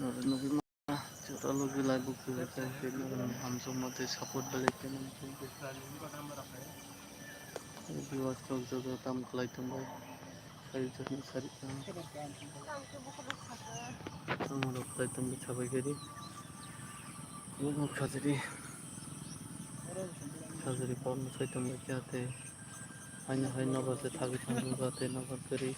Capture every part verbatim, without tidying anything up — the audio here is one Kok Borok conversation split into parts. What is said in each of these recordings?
Nugwi ma, jora logi live o kwrwi kha, hamjakma tei support belai kheno. Viewers rok joto tam khlai tongbai. Sari jora sari kha. Tamo rok khlai tongbai sabai gari. Bukhuk sajri. Sajri pon sai tongbai kha tei. Haino hai nobar se thagwi thangwi ba tei nobar kwrwi.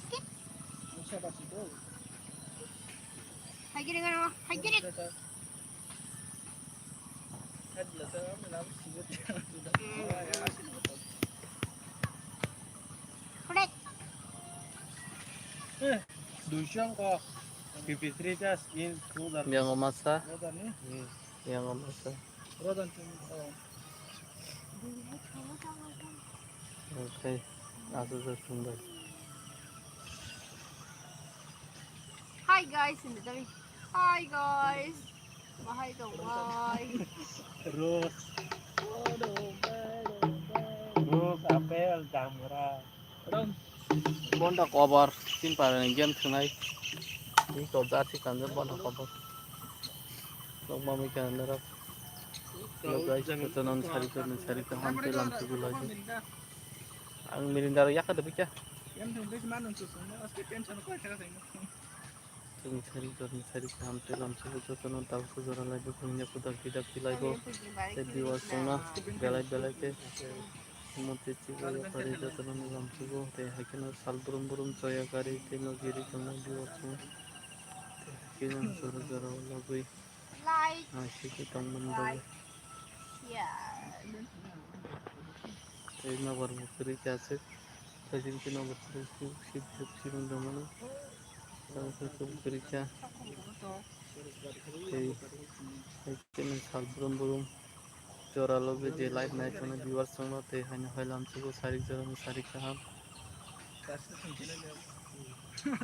Hai gini kan, hai gini. Duisho ko fifty three ta skin. Yang masa. Yang masa. Okay, aswk sundor. Hi guys, hindi kami. Hi guys. Mahai to, bye. Rose. Rose, apple, jamra. Bonda cover, tin parani game thwnai. Ni to jati kanjak bonda cover. Nokma mui kanjak. Hello guys, kotonon sari kotonon sari kaham tei lamsugo lai. Ang mirinda ro yaka de bikya. Chwng sari jorni sari kaham tei lamsugo jotono tabuk jora laibo khwlwngya kudak kidak tei laibo tei viewers rokno belai belai khe motwi chibai yapharwi jotono lamsugo tei haikheno sal brum brum choya gari tei nokgiri tongnai viewers rok tei haikheno jora jora o logwi aswk tongmani bagwi. Tei nobar bo kwrwi kha aswk. Sajin khe nobar kwrwi khe sip sip sip wng tongmani. Tabuk khe kwrwi kha. Tei, tei khe sal brum brum. Jora logi je live nai tongnai viewers rokno tei haino hai lamsugo sarik jorani sarik kaham.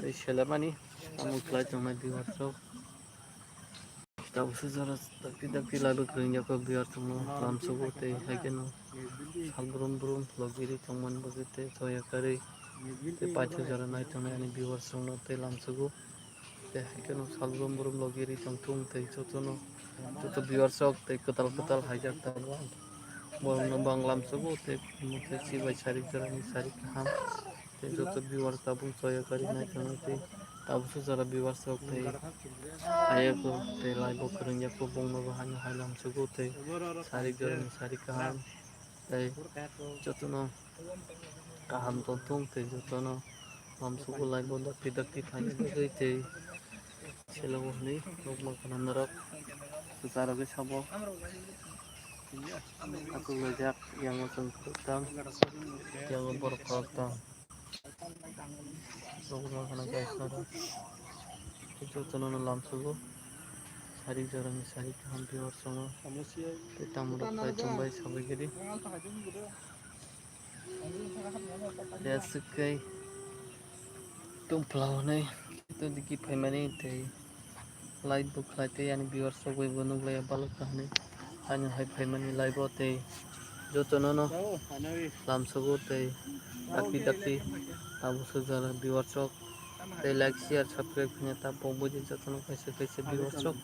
Tei selamani tamo khlai tongnai viewers rok. Tabukhe jora dakti dakti laibo kwrwngya kok viewers rokno lamsugo tei haikheno sal brum brum logiri tongmani bagwi tei choya karwi tei paithago jora nai tongnai ani viewers rokno tei lamsugo tei haikheno sal brum brum logiri tongthung tei jotono joto viewers rok tei kwtal kwtal haijak tongo borokno bo ang lamsugo tei omo khe chibai sarik jorani sarik kaham. Tei joto viewers tabuk choya karwi nai tongo tei tabukhe jora viewers rok tei ayakgo tei live o kwrwngya khe bongno bo haino hai lamsugo tei sarik jorani sarik kaham tei jotono kaham tongthung tei jotono lamsugo live o dakti dakti phaina bagwi tei selogo hwnwi nukmankha norok kwcharo khe sabo. Akwlaijak yango chwng khoroktham yango borok khoroktham. Jotono no lamsugo. Sarik jorani sarik kaham viewers rokno. Tei tamrok bai tongbai sabai gidi. Tei aswk khe tongphla hwnwi tei digi phaimani tei. Like bo khlai tei ani viewers rok bai bo nuklaiya balok kahani. Ani hai phaimani live o tei jotono no lamsugo tei dakti dakti tabuk sujala viewers rok tei like share subscribe khwna ta bo bujui jotono kaisa kaisa viewers rok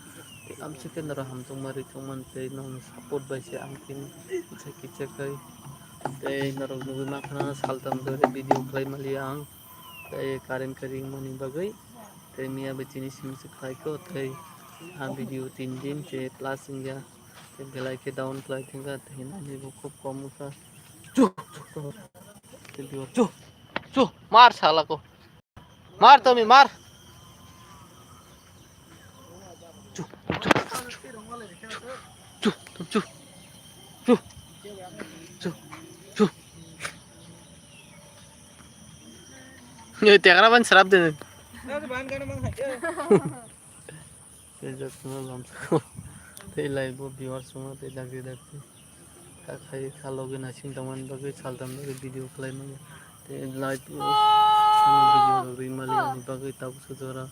tei amsike norok hamjakma ri tongmani tei nokni support bai se ang tini kisa kisa khai tei norok nugui mankha saltam dori video khlai maliya ang. Tei current khe ringmani bagwi tei miya bai tini simi se khlaikho tei ah video tin din se plus wngya tei belai khe down khlai thangkha tei nani bo khub kom wngkha. Chu, chu, chu, chu, mar salako. Mar tomi, mar. Chu, chu, chu, chu, chu, chu, chu, chu, chu, chu. Ni tegra ban srap de. Tei jotono lamsao tei live o viewers rokno tei dakti dakti. Kha khai kha logi naising tongmani bagwi saltam bagwi video khlai manya. Tei live o ani video rok ri mali ani bagwi tabuk sujora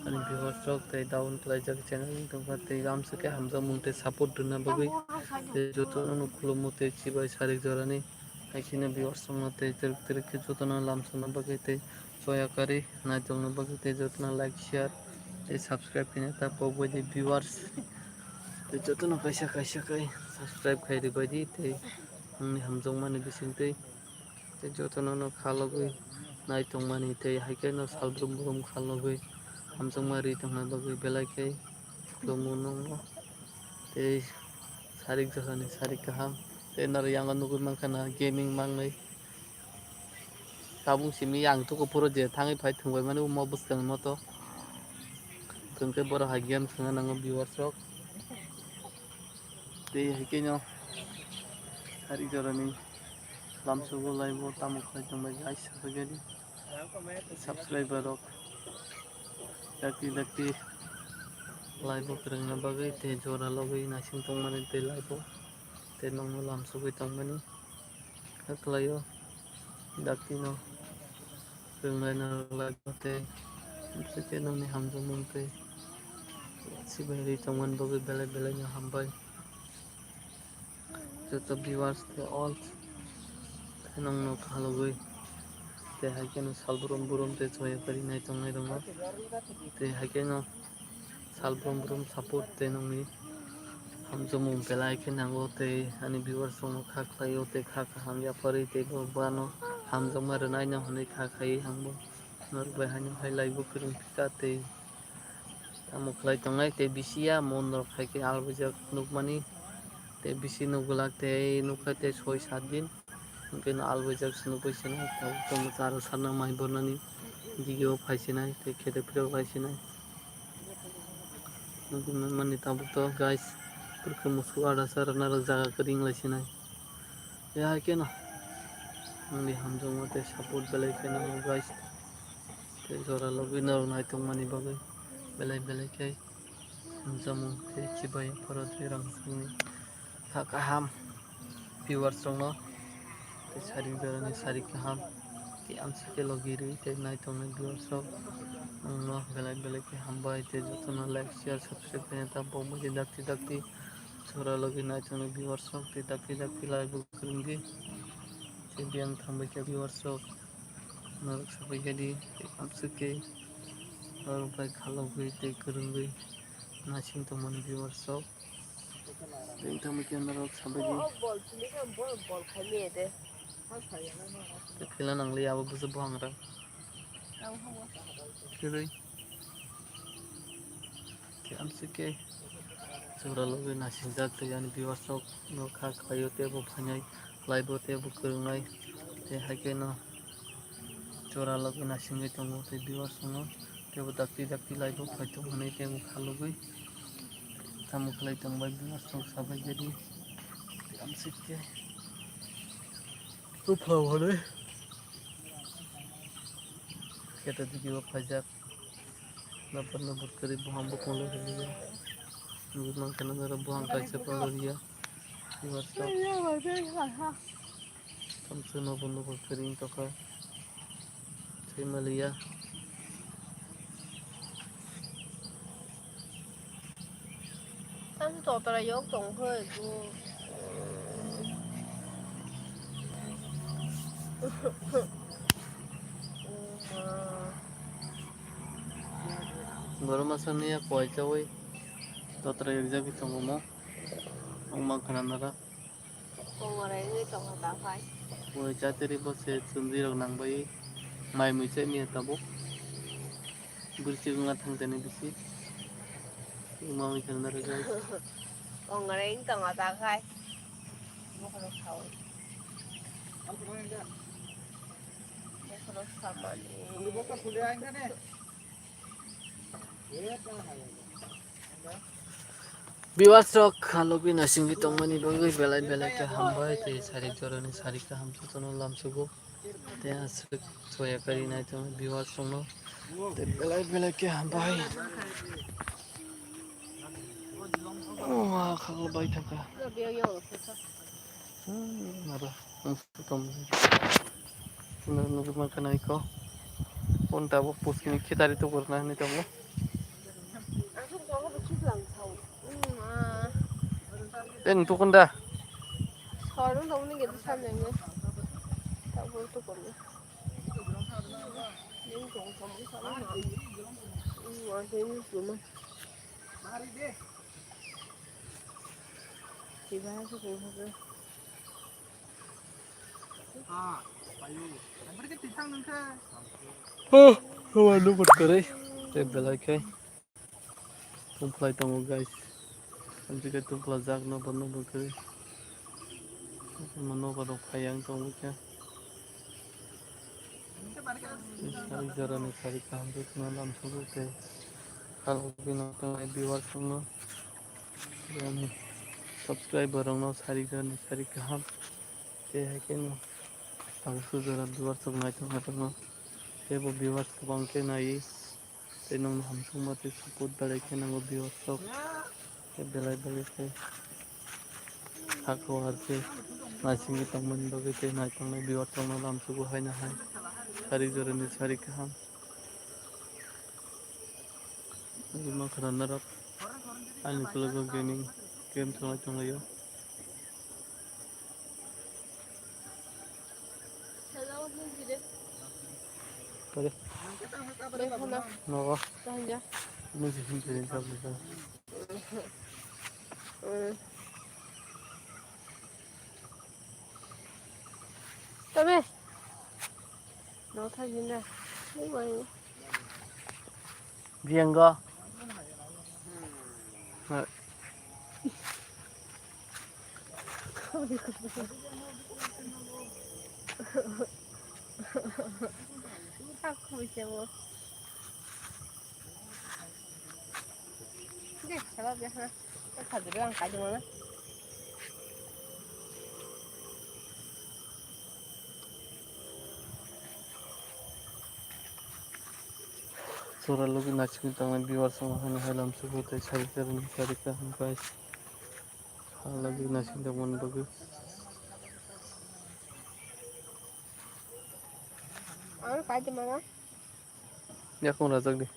ani viewers rok tei down khlaijak channel wng tongkha tei amswk khe hamjakmung tei support rwna bagwi tei jotono khulumo tei chibai sarik jorani hai kheno viewers rokno tei twrwk twrwk khe jotono lamsokna bagwi tei choya karwi naitokna bagwi tei jotono like share Tei subscribe khaina ta pok bai di viewers. Tei jotono kaisa kaisa khai subscribe khai ribai di tei nongni hamjakmani bisingtwi. Tei jotono no khalogwi nai tongmani tei hai khe no salbrum brum khalogwi hamjakma ri tongna bagwi belai khe khulumgo nongno. Tei sarik jora ni sarik kaham. Tei naro yango nugwi mankha na gaming mangnai. Tabuk simi ang tuku phuru je thangwi phai thwngbai mani omo bwskang moto. Hwnkhe borok hai game swngna nango viewers rok. Tei hai khe no sarik jora ni lamsugo live o tamo khlai tongbai guys, subscriber rok dakti dakti live o kwrwngna bagwi tei jora logwi naising tongmani tei live o tei nongno lamsugwi tongmani. Kha khlaio, dakti no rwngnai norok lai tei amswk khe nongni hamjakmung tei sibai ri tongmani bagwi belai belai no hambai. Joto viewers tei all khe nongno khalogwi tei hai kheno salbrum brum tei choya kari nai tongnai rokno tei hai kheno salbrum brum support tei nongni hamjakmung belai khe nango tei ani viewers rokno kha khlaio tei kha kaham yapharwi tei bo bono hamjakma rwnaino hwnwi kha khaiwi ang bo norok bai haino hai live o kwrwng phika tei tamo khlai tongnai tei bisi ya mon rok hai khe albaijak nukmani tei bisi nukgwlak tei nukha tei soi sat din. Hwnkhe no albaijak se nukbai se nai, tabuk tamo chara sarna mai bornani dige o phai se nai, tei khe tei phirok lai se nai. Nugwi manmani tabuk to guys, purkhe musuk ada sara narwk jaga kwrwi wng lai se nai. Ya hai kheno nongni hamjakma tei support belai khe nango guys. Tei jora logwi norok naitokmani bagwi belai belai khe hamjakmung tei chibai phoro tei rang songni. Kha kaham viewers rokno tei sarik jorani sarik kaham tei amsike logi rwi tei naitoknai viewers rok wngno belai belai khe hambai tei jotono like share subscribe khaina ta bo muiya dakti dakti jora logi naitoknai viewers rok tei dakti dakti like bo kwrwngdi tei biyang thangbai khe viewers rok norok sabai khe di tei amsike norok bai khalogwi tei kwrwngwi naising tongmani viewers rok. Tei wngtangma khe norok sabai di. O bol phili khe bo bol khai maya de. Tei phila nangli abo bujo buhangrang. Kwrwi. Tei amsike jora logwi naisijak tei ani viewers rok no kha khlaio tei bo phainai live o tei bo kwrwngnai tei hai kheno. Jora logwi naisingwi tongo tei viewers rokno teibo dakti dakti live o phai tongo hwnwi teibo khalogwi tamo khlai tongbai viewers rok sabai jadi amsik khe buphang hwnwi kheto digi o phaijak nabor nabor kwrwi buphang buphang loriya nugwi mankha nang oro buphang kaisa phano loriya viewers rok. Tamsok nobo nobo kwrwi tongkha. Thwi maliya. Tamsok totra yok tongkha. Borok masa niya koi chawi totra yokjagwi tongo mo. Ang mankha nang nara. Kongrai wngwi tongkha ta phai. Bo jatiri bo se chumri rok nang bai mai mui chai miya tabuk. Bwrwi chwngma thang jani bisi. Mami khana rw jai. Kongrai wngwi tongkha ta phai. Bokhorok sawi. Bokhorok samani. Viewers rok khalogwi naisingwi tongmani bagwi belai belai khe hambai tei sarik jorani sarik kaham jotono lamsugo tei aswk soya kari nai tongo viewers rokno tei belai belai khe hambai. Oh, khago bai thangkha. Hmm, aro. Tom. Chwngno nugwi mankha naiko. Phone tabuk puskini khitari tukurna hinwi tongo. Tei nwng tukun da? Sorong tongmani gate samjani. Tabuk tukurna. Nwng tong tong. Oh, kawan no bot kare. Tei belai khe tongphlai tongo, guys. Amtwi khe tongphlajak no bono bo khe. Omo nogo rok phai yang tongwi khe. Sari jorani sari kaham khe khna lamsogo tei khalok bini tongnai viewers rokno, ani subscriber rokno sari jorani sari kaham. Tei hai khe no tabuk sujora viewers rok nai tongma tongo. Tei bo viewers kwbang khe nai. Tei nwng hamsukma tei support belai khe nango viewers rok. Tei belai belai khe sakao ar khe naisingwi tongmani bagwi tei nai tongnai viewers rokno lamsugo haino hai. Sari jorani sari kaham. Rima khwna norok ani ukulukgo gaming game thwngwi tonglaio. Pare. Nogo. Nung si him kiri sa busa. Tabe. No thang hinda. Biyango. Sak khumui se bo. Deh, salah biasa. Kajuru ang kajuru mana? Sora logi naisingwi tongnai viewers rok haino hai lamsugo tei sari karwi sari kaham guys. Hala logi naisingwi tongmani bagwi. Ang kajuru mana? Yakung rajak di.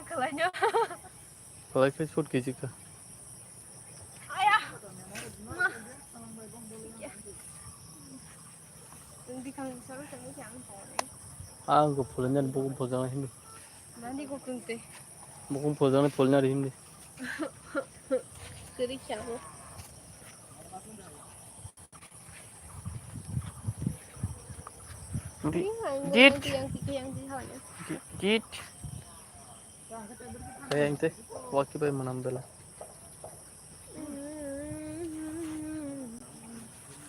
Kalainyo. Kalai khe short khe jikha. Aya. Ma. Ya. Ang di kang soro soro khe ang pore. Ang ko phulanyan bukum phulajak hindi. Nani ko kung te. Bukum phulajak ni phulna ri hindi. Kiri kya ho. Di, yang, dit. Yang, yang, yang, yang, yang, yang. Di, dit. Kaya ente, waki bai manam bela.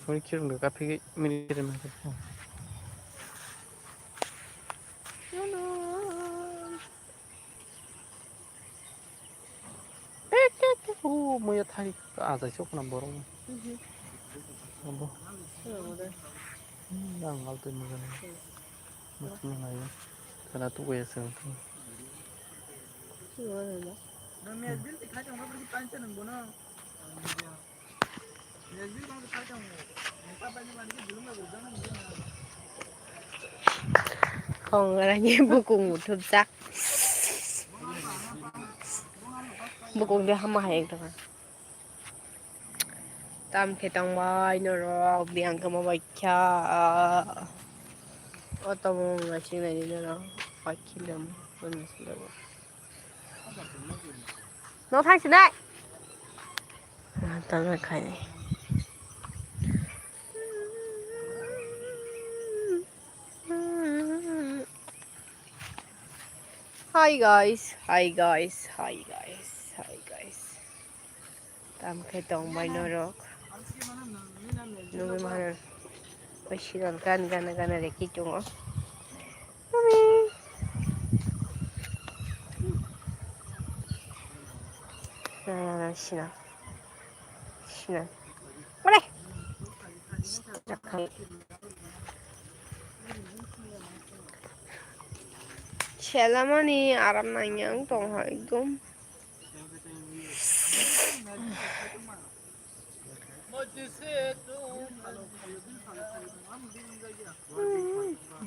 Muni kirung ga kapi mini kirung ga. Pek, pek, pek. O, muya thai ajai sok na borok. Mhm. Abo. Ang ngal twi muya na. Muchung nai. Kana tu ya seng. Kongrani bukung muthupjak. Bukung de hama hai ekdom. Tam khe tongbai norok biyang khe ma bai kha. O tamo ngasing nai norok bai khilem. No thang sinai. Tamo khai. Hi guys, hi guys, hi guys, hi guys. Tam khe tong bai norok. Nugwi mano. Bai sinal gan gana gana reki chungo. Mami. Nana nana sinal. Sinal. Mare. Selamani aram nangya wng tong ha ekdom.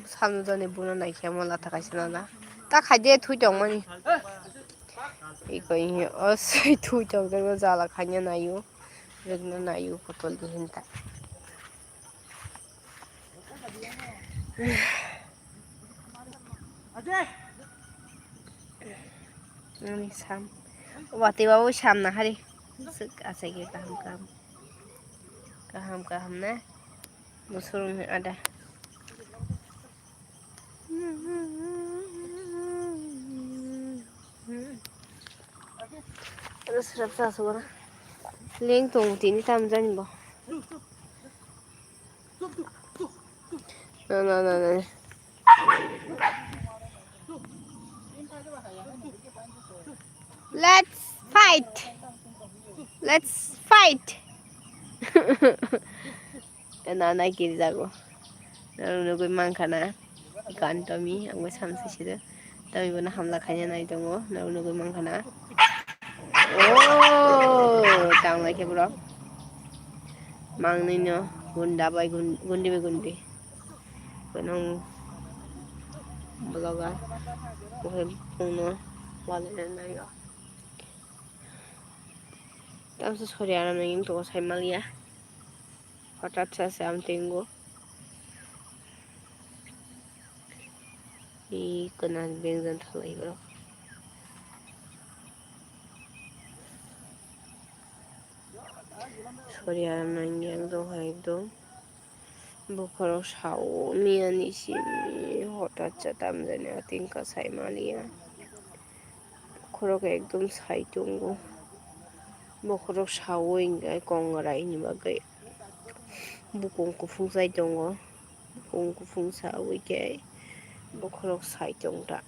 Salnwjani buno naikhe mo latha kaisa nana. Ta khaide thui tongmani. Iko ihi o swi thui tongjakno jala khaina naio. Rwgna naio potol di hinta. Ani sam. Wati babu sam na hari. Sik asai ke kaham kaham. Kaham kaham na. Musurung ada. Terus serap sa suara. Leng tong tini tam jan bo. No, no, no, no. Let's fight. Let's fight. Nana kiri jago. Nang nugui mankha na. Gan tomi, ang bai samsi sida. Tomi bono hamla khaina nai tongo. Nang nugui mankha na. Oh, tang lai khe bro. Mangni no gunda bai gun-, gundi bai gundi. Bono vlogger. Bukhai bongno wale nai yo. Tamsa sori aram nang to sai maliya. Hothat sa se am tengo. I kona bengjan thalai bro. Sori aram nang yang to hai ekdom. Bokhorok sao miya ni simi hothat sa tamjani ating kasai maliya. Bokhorok ekdom sai tongo. Bokhorok sao hingkhe kongrai ni bagwi bukung kuphung sai tongo. Bukung kuphung sawi khe bokhorok sai tongda.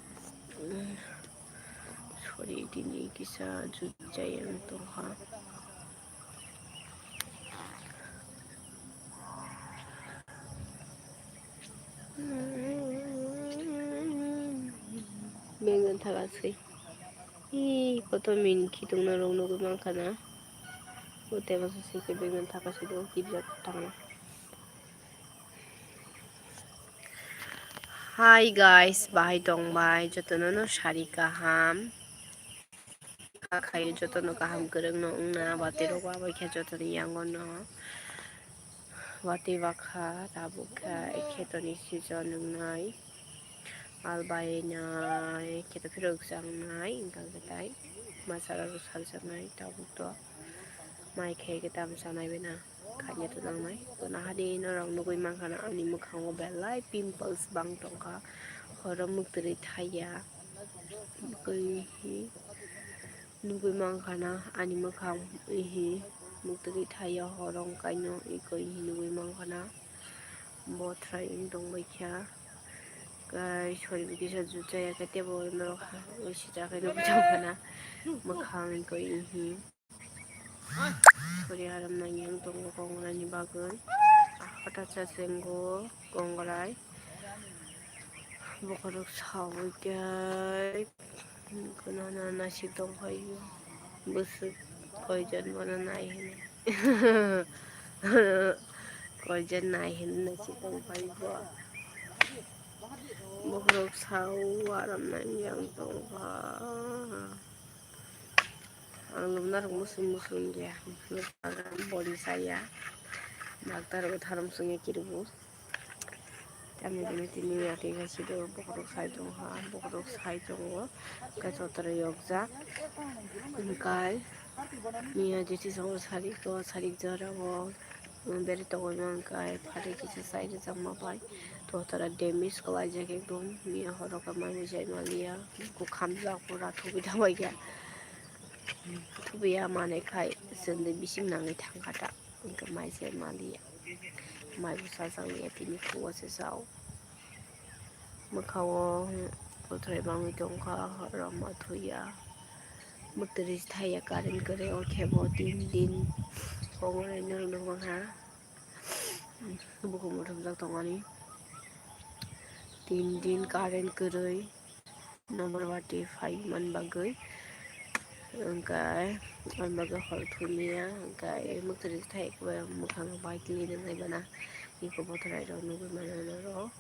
Sori tini kisa jujai ang tongkha. Bengjan thaga swi. Ih, koto min khitongna rok nugwi mankha na. Bo teba swi khe bengjan thaga swi do kirjak tangna. Hi guys, bahai tongbai jotono no sari kaham. Kha khayo jotono kaham kwrwngno wngna, watwi rok wabai khe jotoni yango no watwi bakha, tabuk kha, khetoni season wngnai, albai nai, kheto phirok changnai, wngkha khe tai masa rok salsaknai, tabuk to mai khe khe tam chanai bai na. Khaina to nangnai. Kono hadi norok nugui mankha na ani mwkhango belai pimples bang tongkha. Horo mwktwrwi thaiya. Koi hi nugui mankha na ani mwkhang hi mwktwrwi thaiya horo wngkaino koi hi nugui mankha na. Bothrai wng tongbai kha. Kai sori kisa juchaya khe tebo norok ha sijak khe nugui tongkha na. Mwkhang koi hi. Sori aram nang yang tongo kongrai ni bagwi. Hothat sa sengo kongrai. Bokhorok sawi khe kono na nasik tong phaio. Bwswk koijon bono nai hino. Koijon nai hino nasik tong phaio. Bokhorok sao aram nang yang tongkha. Ang lumna rok musung musung ya. Boni saya. Daktar rok tharom sung ya kirubu. Tamo dini tini ya tiga sido bokhorok sai tong ha, bokhorok sai tongo. Kai sotro yokjak. Kai niya jiti songo sarik to sarik jora bo. Beri tongwi mankha, phatwi kisa chai rwjakma bai. Totra damage kwlaijak ekdom. Miya horo khe manwi chai manliya. Khamjak pura thubui tongbaikha. Thubiya manwi khai chwngno bising nangwi thangkha ta. Hwnkhe mai chai manliya. Mai bo chajakliya tini khuo se chao. Mwkhao bothrai bangwi tongkha, rama thuya. Mwktwrwi thaiya current kwrwi, o khe bo tin din kongrai norok nukmankha. Bukhuk muthumjak tongmani. Tin din current kwrwi, number bati phai man bagwi. Hwnkhe, o bagwi hor thumya, hwnkhe mwktwrwi thaiya, mwkhang bai tini nuknai bana. Iko bothrai rok nugwi mano norok.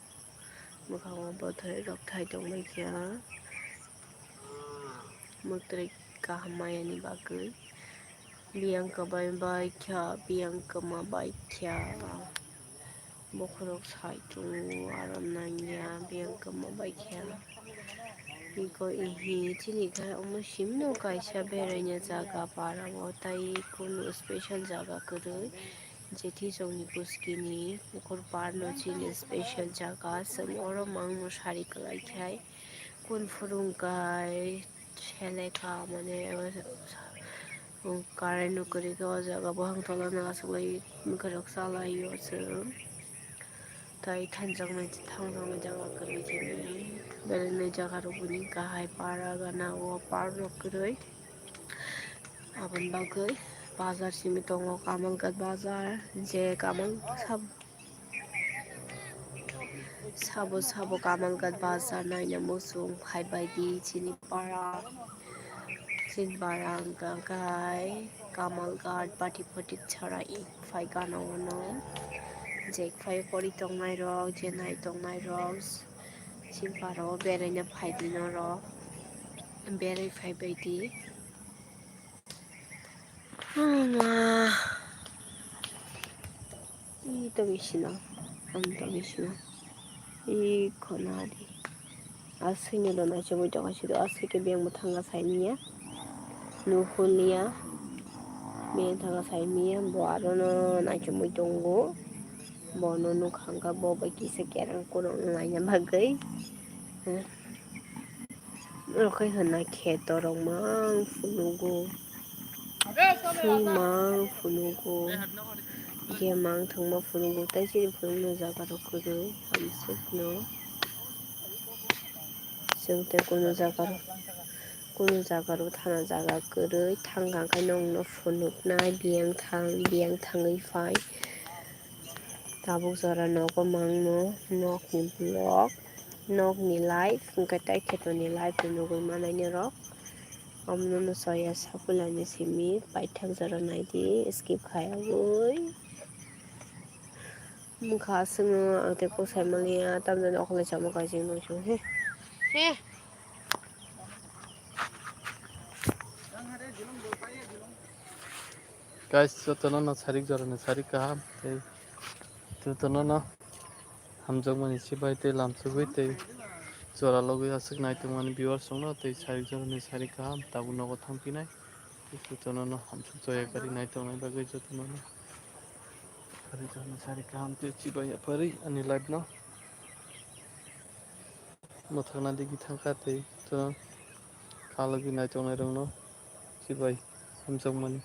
Mwkhango bothai rok thai tongmani khe mwktwrwi kaham maya ni bagwi. Biyang kwbai bai kha, biyang kwma bai kha. Bokhorok sai tongo, aro nangya, biyang kwma bai khe. Iko ihi chini khe omo simino kaisa beraina jaga para o, tai kunu special jaga kwrwi. Jethi chongni bwskini bukur parno chini special jaga, chwng oro mangno sari kwlai khai. Kun phurung kai seleka mane, current no kwrwi khe o jaga, buphang tola no achuklai, mwkhwrok chalaio chwng. Tai thanjaknai, thangjaknai jaga kwrwi chini, berainai jaga rok bini kahai para gana o park rok kwrwi. Aboni bagwi bazar simi tongo, Kamalghat bazar, je Kamal sab-, sabo sabo Kamalghat bazar naina muchung phaibaidi chini para, chini para wngkha khai Kamalghat, Pati Photik chara phai gana ono, je phai pori tongnai rok, je nai tongnai rok, chini para o beraina phaidi norok, berai phaibaidi. Ama. Ih, tong isi no. Ang tong isi no. Ih, khona di. Aswk no do naichomwi tongo sido. Aswk khe biyang bo thanga sai manya. Nuhul ya. Biyang thanga sai manya. Bo aro no naichomwi tongo. Bono nukha wngkha bo bai kisa kereng kurung wnglaina bagwi. Oro khe hwnna kheto rok mang phunugo, swi mang phunugo, je mang thangma phunugo, tei chini phunuknwi jaga rok kwrwi hamswkno. Chwng tei kunu jaga rok, kunu jaga rok thana jaga kwrwi thangkha khe nokno phunuknai biyang thang, biyang thangwi phai. Tabuk jora nogo mangno nokni vlog, nokni life, hwnkhe tei khetoni life rok nugwi manai norok. Omono no soya sakulani simi paithak jora naidi skip khayogwi. Bwkha aswkno ang tei kok sai manliya, tamjani okhorlai chama kaijak nung chuk he. He. Guys, jotono no sarik jorani sarik kaham tei jotono no hamjakmani chibai tei lamsugwi tei jora logwi aswk naitongmani viewers rokno tei sarik jorani sarik kaham tabuk nogo thangphinai tei jotono no hamsuk joya gari naitongnai bagwi jotono no sarik jorani sarik kaham tei chibai yapharwi ani live no. Mwthangna digi thangkha tei chwng khalogwi naitongnai rokno chibai hamjakmani.